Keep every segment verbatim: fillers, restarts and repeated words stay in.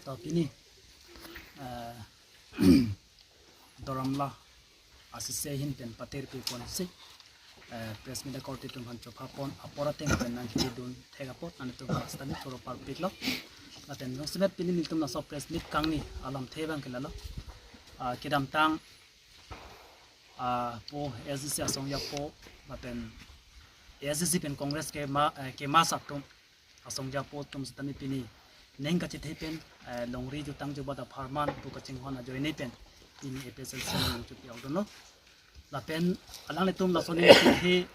To pini, eh, Doramla asisi ahin pen patir pi ponsi, eh, press meet akorte atum aphan chopha pon apor ateng pen nangkidun thek apot nanglitum aphan sitame choro parpiklo. Lapen jongsemet pini nelitum laso press meet kangni alamthe abang ke lalo. Ah, kedamtang, ah, po A S D C asong japo lapen A S D C pen Congress kema, eh, kema atum asong japo atum sitame pini ning kachethe pen, eh, longri jutang jubat apharman pu kachinghon ajoine pen pini A P H L C along nangchepi-okdunlo. Lapen alanglitum laso ning kachethe,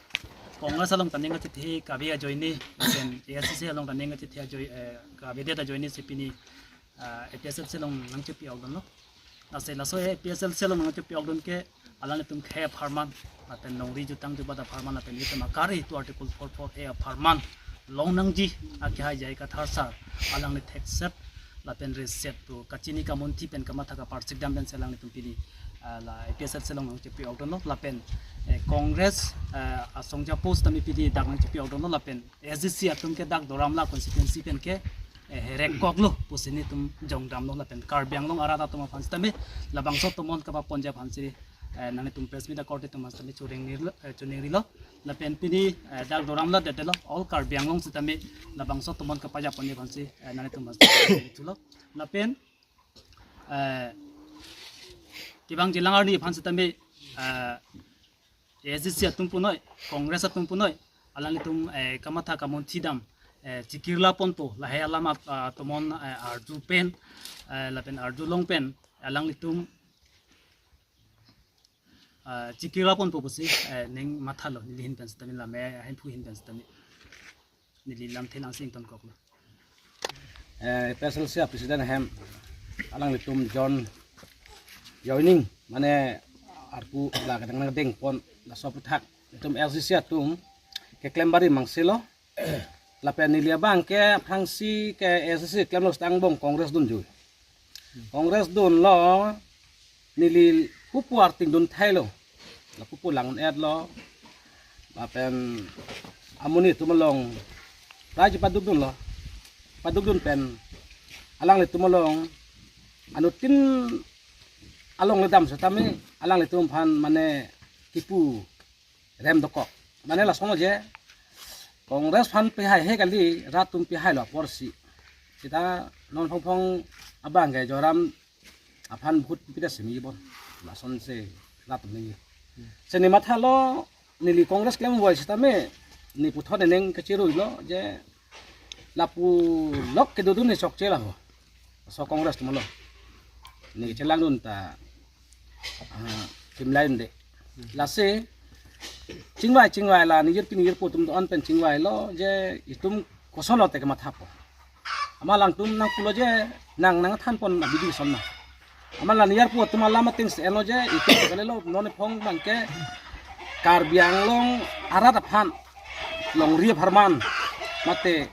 Congress along ta ning kachethe kave ajoine, lapen A S D C along ta ning kachethe ajoi, eh, kavedet ajoine si pini, ah, A P H L C along nangchepi-okdunlo. Lasi laso A P H L C along nangchepi-okdun ke alanglitum khei apharman, lapen longri jutang jubat apharman, lapen itum akari tu Article four four A apharman long nangji, akehai J I Kathar sir alangli thekset lapen reset pu kachini kamunthi pen kamatha kaparsikdam pensi alanglitum pini, ah, la A P H L C along nangchepi-okdunlo. Lapen, eh, Congress, eh, asong japo sitame pini dak nangchepi-okdunlo, lapen A S D C atum ke dak Doramla constituency pen ke, eh, herekkoklo pusi nelitum jongdamlo. Lapen Karbi Anglong arat atum aphan sitame labangso tomon kapaponji aphansi, eh, nanglitum press meet akorte atum aphan sitame choningri-, eh, choningrilo. Lapen pini, eh, dak Doramla detlo, all Karbi Anglong sitame labangso tomon kapajaponji aphansi, eh, nanglitum aphan sitame thulo. Lapen, eh, kevangjilang arni aphan sitame, eh, A S D C atum punoi, Congress atum punoi, alanglitum, eh, kamatha kamunthi dam, eh, chekirla ponpo, lahai alam ap-, ah, tomon, eh, arju pen, eh, lapen arjulong pen, alanglitum, ah, chekirla ponpo pusi, eh, ning mathalo, neli ahin pen sitame, la me ahemphu ahin pen sitame. Neli lamthe nangsi ingtonkoklo. Eh, A P H L C president ahem alanglitum jon joining, mane arpu la kedang nangdeng pon laso aphuthak itum A S D C atum keklem barim mangselo. Lapen neli abang ke aphrangsi ke A S D C klemlo seta angbong Congress dunjui. Congress dunlo, neli pupu arting dun thailo. La pupu lang un-etlo. Lapen amonit atum along rai chepadukdunlo. Padukdun pen alanglitum along anuttin alongle dam sitame alanglitum aphan mane kipu rem dokok. Mane lasonlo je Congress aphan pehai he kali, rat atum pehailo aporsi. Seta non Phongphong abang ke Joram aphan vote pida simi bon. Lasonsi rat atum ningje. Seni mathalo, neli Congress klemvoi sitame ne puthot ne ning kachiruilo je lapu lok kedodun ne chokche laho. So Congress atum along ne chelangdun ta, ah, kimlain de. Lasi chingvai chingvai la nijir pi nijir po atum do-an pen chingvailo je itum kosonlo te kemathapo. Amat alangtum nangpulo je nang nangthan pon abidi son na. Amat la nijir po atum alam ateng si enlo je itum kalilo non Phongphong abang ke Karbi Anglong arat aphan longri apharman mate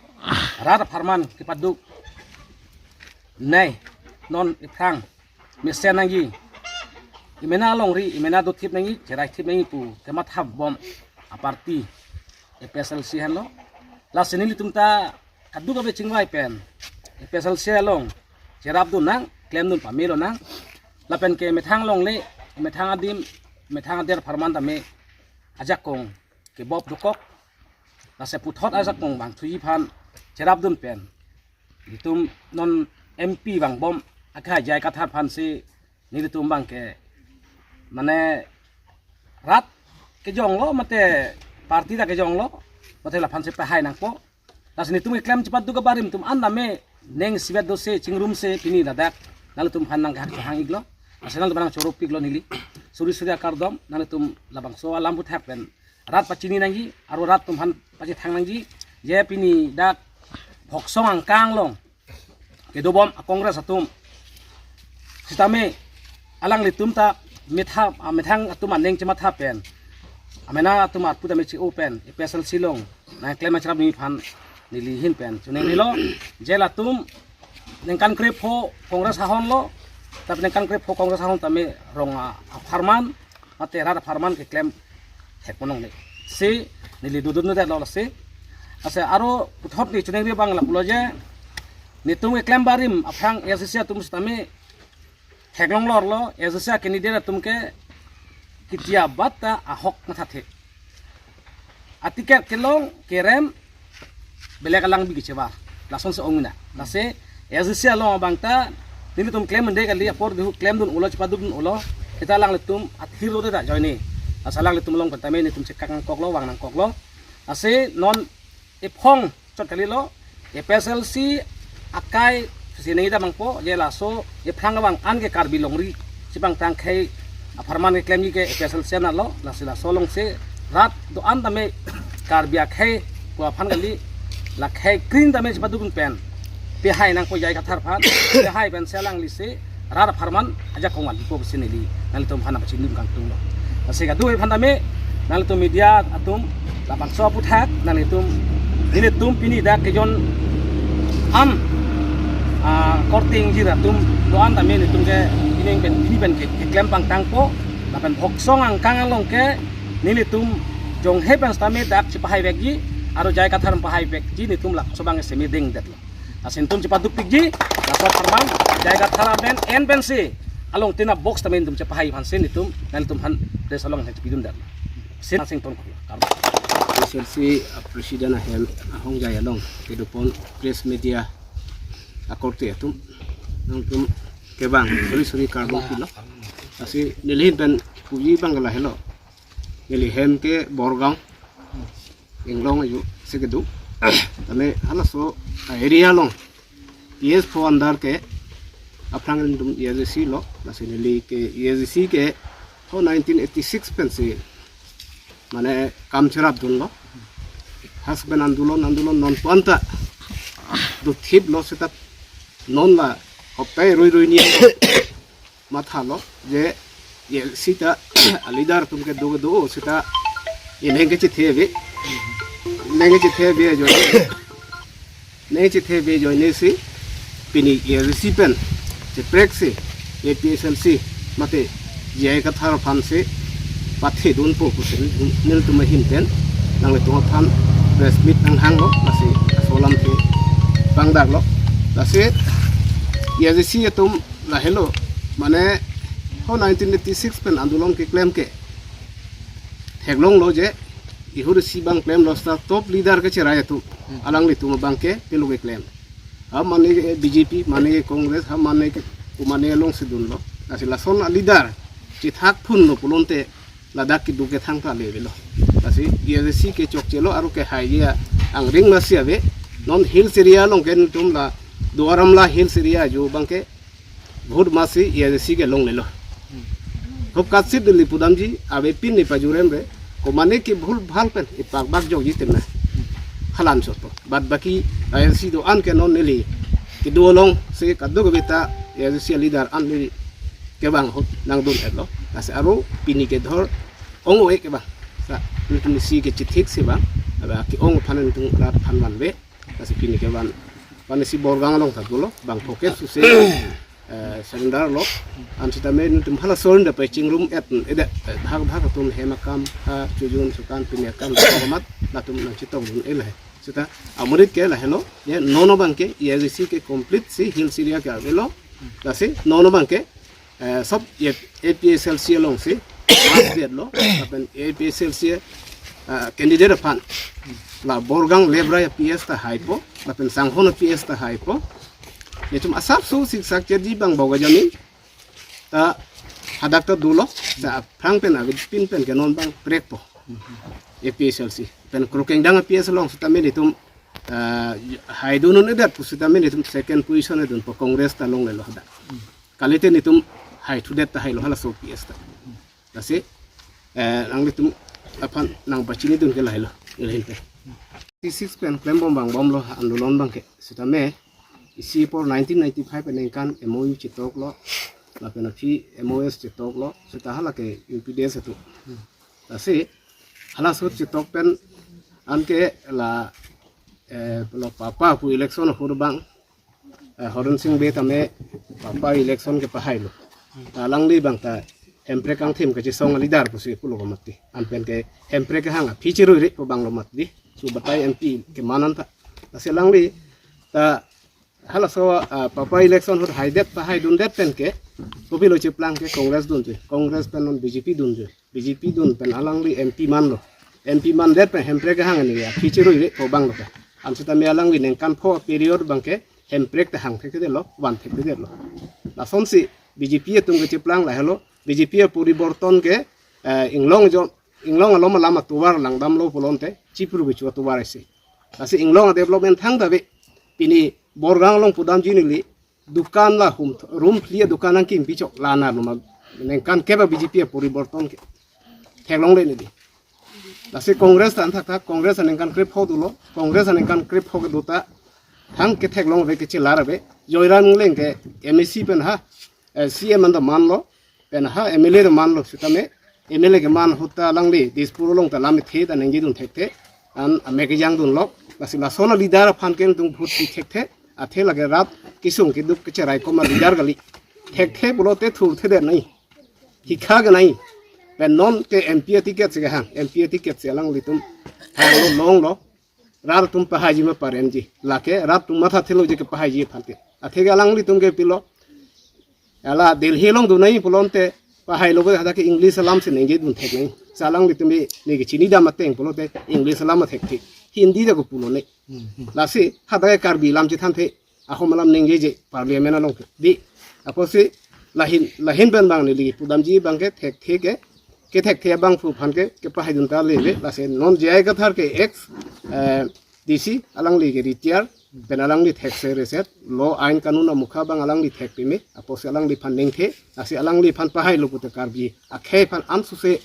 rat apharman kepaduk nai non iphrang mesen nangji, imena longri, imena dothip nangji, cheraithip nangji pu kemathap bom aparty A P H L C henlo. Lasi nelitum ta kaduk ave chingvai pen A P H L C along cherapdun nang, klemdun pamelo nang. Lapen ke methang longle, methang adim, methang ader apharman tame ajakong kebop dokok. Lasi puthot ajakong vangthuji aphan cherapdun pen itum non M P vangbom akha J I Kathar aphansi nelitum abang ke mane rat kejonglo mate party ta kejonglo mate laphansi pehai nangpo. Lasi nelitum keklem chepaduk abarim atum an tame ning isivet dose chingrumsi pini ladak nanglitum aphan nangkehak kehang-iklo. Lasi nanglitum aphan nangchoropiklo neli. Suri suri akardom, nanglitum labangso alam aphuthak pen rat pachini nangji, aro rat atum aphan pachethang nangji, je pini dak Phoksong angkang along kedobom a-Congress atum sitame alanglitum ta metha, ah, methang atum aning chematha pen, amena atum arpu tame che-o pen, A P H L C along nangklem acherap nangji aphan neli ahin pen choningrilo, je latum ningkan krepho Congress ahonlo, tapi ningkan krepho Congress ahon tame rong a-, apharman mate rat apharman keklem thek ponlongle. Si neli dodun dodetlo lasi. Lasi aro puthot ne choningri abang lapulo je netum keklem barim aphrang A S D C atum sitame theklong lorlo, A S D C candidate atum ke ketia bat ta ahok mathathe. Atiket kelong kerem belek alang bi kechevar. Lason se ong mina. Lasi A S D C along abang ta nelitum klem mende kali, apor dihu klemdun ulo, chepadukdun ulo. Seta alanglitum athir lo ta joine. Lasi alanglitum along pen tame netum chekak nangkoklo, vang nangkoklo. Lasi non ephong chot kalilo, A P H L C akai sini ta mangpo, je laso ephrang abang an ke Karbi longri chepangtang khei apharman keklemji ke A P H L C anlo, lasi laso alongsi rat do-an tame Karbi akhei pu aphan kali, la khei kring tame chepadukdun pen pehai nangpo J I Kathar aphan, pehai pensi alanglisi rat apharman ajakong vanpo pusi neli nanglitum aphan pachini kangtunglo. Lasi kadokave aphan tame nanglitum media atum labangso aputhak nanglitum, nelitum pini dak kejon an, ah, korte ingjir atum do-an tame nelitum ke pini pen, pini pen ke, keklem pangtangpo, lapen Voksong angkang along ke nelitum jonghe pen sitame dak chepahai vekji, aro J I Kathar pahai vekji, nelitum laso abang semi dengdetlo. Lasi netum chepaduk pikji, laso apharman J I Kathar amen en pensi along tina box tame netum chepahai aphansi netum, nanglitum aphan press along nangchepidun dan. Sin sing ton ko. Karbo. A P H L C, uh, President ahem ahongjai along kedopon press media akorte atum, nangtum kevang suri suri karbon pilo. Lasi neli ahin pen puji abang lahelo. Neli hem ke Borgaon, Inglong ajo si kedo. Tame halaso area along P S four under ke aphrang netum A S D C lo, lasi neli ke A S D C ke ho nineteen eighty-six pensi mane kam cherapdunlo. Halaso pen andolon, andolon non pu-an ta do thiplo, seta non la hoptai rui rui ni mathalo je, ye seta a leader atum kedo kedo seta ineng kechethe ave, ineng kechethe ave ajoine, ineng kechethe ave ajoinesi pini A S D C pen chepreksi A P H L C mate J I Kathar aphansi pathedunpo pusi nelitum ahin pen nanglitum aphan press meet nanghanglo, lasi laso alamthe pangdaklo. Lasi A S D C atum lahelo, mane ho nineteen eighty-six pen andolon keklem ke theklonglo je ihur isi abang klemlo, seta top leader kecherai atum, alanglitum abang ke pilo keklem. Ha mane ke B J P, mane ke Congress, ha mane ke, ko mane alongsi dunlo. Lasi lason a leader chethak phunlo pulote ladak kedo kethang ta le avelo. Lasi A S D C ke chokchelo, aro kehaiji angring lasi ave. Non hills area along ke netum la Duar Amla hills area ajo abang ke vote masi A S D C ke longlelo. Hop katsit neli pudamji, avepin ne pajurem re, ko mane ke bhul bhal pen ipak bak jokji tema. Halam soto. Bad baki A S D C do-an ke non neli kedo alongsi kadokave ta A S D C leader an neli kevang ahut nangdun-etlo. Lasi aro pini ke dhor ong-e kevang. Sa, netum isi kechethiksi vang, ave ke-ong aphan netum rat aphan vanve. Lasi pini kevan, vansi Borgaon along ta dolo, bang pocket susi, eh, surrender lo. Ansi tame netum halaso surrender pen chingrum-et, eh, de, eh, bhag bhag atum hem akam, ha, chojun, sukan, pini akam, amat, latum nangchetongdun-e lahai. Seta amonit ke lahelo, ye non abang ke, A S D C ke complete si hills area ke avelo. Lasi non abang ke, eh, sob ye A P H L C alongsi mas detlo, lapen A P H L C, eh, candidate aphan la Borgaon Lebrai a P S ta haipo, lapen Sanghon a P S ta haipo. Netum asapso siksak chedji abang Bogajan aning ta hadak ta dolo, sa aphrang pen avepin pen ke non abang prekpo A P H L C. Pen Krukengdang a P S along sitame netum, eh, haidun-un-edet pu sitame netum second position edunpo, Congress ta longlelo hadak. Kalite netum haithudet ta hailo halaso P S ta. Lasi, eh, nanglitum aphan nangpachinidun ke lahelo, neli ahin pen. Eighty-six pen klembom vangbomlo andolon abang ke. Sitame, isi apor nineteen ninety-five aningkan M O U chetoklo, lapen aphi M O S chetoklo, seta hala ke U P D S atum. Lasi, halaso chetok pen anke la, eh, lo papa pu election ahut abang, eh, Horen Sing Bey tame papa election kepahailo. Ta alangli abang ta hemprek angthim kachesong a leader pusi pulo mati. Anpen ke hemprek kehang aphi cherui-re pu abang lo mati. Subatai M P keman an ta. Lasi alangli ta Halaso, ah, papa election ahut haidet, pahaidundet pen ke, kopilo cheplang ke Congress dunji. Congress pen non B J P dunji. B J P dun pen alangli M P manlo. M P mandet pen Hemprek kehang ani ya, kichirui re ko bang lo ka. Ansita me alangli ningkan pho period abang ke Hemprek ta hang thekthedetlo, van thekthedetlo. Lasonsi B J P atum kecheplang lahelo, B J P aporiborton ke, eh, inglong jo, inglong alom alam atovar langdamlo pulote, chipru kecho atovar isi. Lasi inglong development thangta ave, pini Borgang along pudamji neli, dukan la hum, room phli adukan nangkimpi chok la na luma, ningkan kep a B J P aporiborton ke theklongle neli. Lasi Congress ta anthakthak, Congress aningkan krepho dolo, Congress aningkan krepho kedo ta thang ketheklong ave, kechelar ave. Joyram Engleng ke M A C pen ha, eh, C M anta manlo, pen ha M L A ta manlo sitame, M L A keman ahut ta alangli Dispur along ta lam ithe ta ningjedun thekthe, an amek kejangdunlo. Lasi lason aleader aphan ke nelitum vote pi thekthe, athe lake rat kesung keduk kecherai koma leader kali. Thekthe pulote thurthedet nai, hikha ke nai. Pen non ke M P aticket si kehang, M P aticket si alanglitum hanglo, longlo. Rat atum pahaiji ma paremji. Lake rat atum mathathelo je kepahaiji aphan te. Athe ke alanglitum ke pilo, hala Delhi along dunai pulote pahailo ke hadak ke English alam si ningjedun thek nai. Sa alanglitum ne kechinidam ateng pulote English alam athekthe, Hindi ta kopulo ne. Lasi hadak ke Karbi alam chethanthe, ahom alam ningjeje Parliament along ke. Di, apotsi lahin, lahin pen abang neli pudamji abang ke thekthe ke, kethekthe abangphu aphan ke kepahaidun ta lele. Lasi non J I Kathar ke ex, eh, D C, alangli ke retire, pen alangli thekse reset, law ain kanun amukha abang alangli thek peme, apotsi alangliphan ningthe, lasi alangliphan pahailo pute Karbi akhei aphan ansose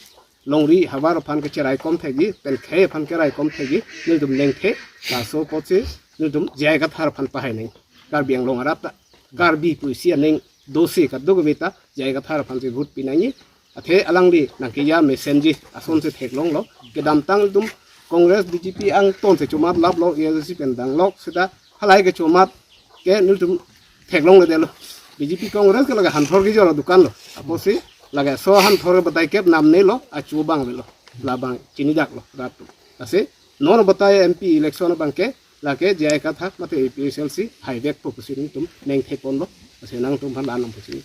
longri havar aphan kecherai kom thekji, pen khei aphan kerai kom thekji, nelitum ningthe, laso apotsi nelitum J I Kathar aphan pahai nang. Karbi Anglong arat ta, Karbi pusi aning dosi kadokave ta J I Kathar aphan si vote pi nangji. Athe alangli nangkeja mesenji asonsi theklonglo. Kedamtang nelitum Congress B J P angton si chomatlaplo, A I C pen danglok seta halahei kechomat ke nelitum theklongledetlo. B J P Congress ke lake hanthor kejor adukan lo. Apotsi lake so hanthor batai kep namnelo, achu abang avelo. Labang chinidaklo rat atum. Lasi non batai M P election abang ke lake J I Kathar mate A P H L C haivekpo pusi nelitum ningtheponlo. Lasi nangtumphan la-an nang pusi.